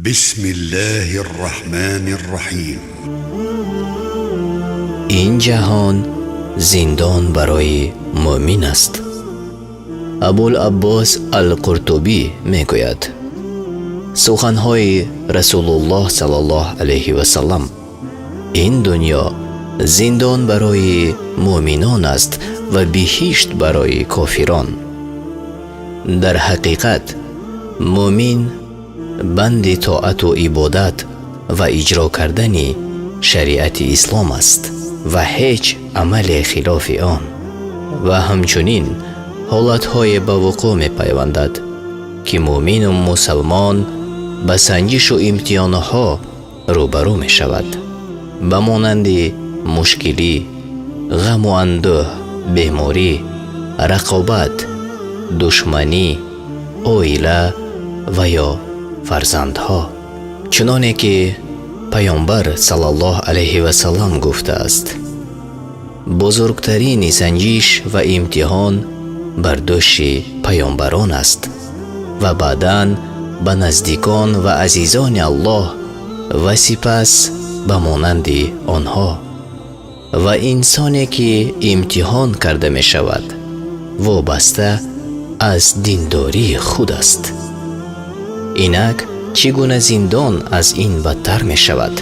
بسم الله الرحمن الرحيم. Ин ҷаҳон зиндон барои мӯъмин аст. Абулаббос Ал-Қуртубӣ мегӯяд: суханҳои Расулуллоҳ саллаллоҳу алайҳи васаллам: ин дунё зиндон барои мӯъминон аст ва биҳишт барои кофирон. Дар ҳақиқат, мӯъмин банди тоату ибодат ва иҷро кардани шариати ислом аст ва ҳеҷ амале хилофи он. Ва ҳамчунин ҳолатҳое ба вуқӯъ мепайвандад, ки мӯъмину мусалмон ба санҷишу имтиҳонҳо рӯбарӯ мешавад, ба монанди мушкилӣ, ғаму андӯҳ, беморӣ, рақобат, душманӣ, оила ва ё фарзандҳо. Чуноне ки Паёмбар саллаллоҳу алайҳи васаллам гуфтааст: бузургтарини санҷиш ва имтиҳон бар дӯши паёмбарон аст ва баъдан ба наздикон ва азизони Аллоҳ ва сипас ба монанди онҳо. Ва инсоне ки имтиҳон карда мешавад, вобаста аз диндории худ аст. Инак, чӣ гуна зиндон аз ин бадтар мешавад?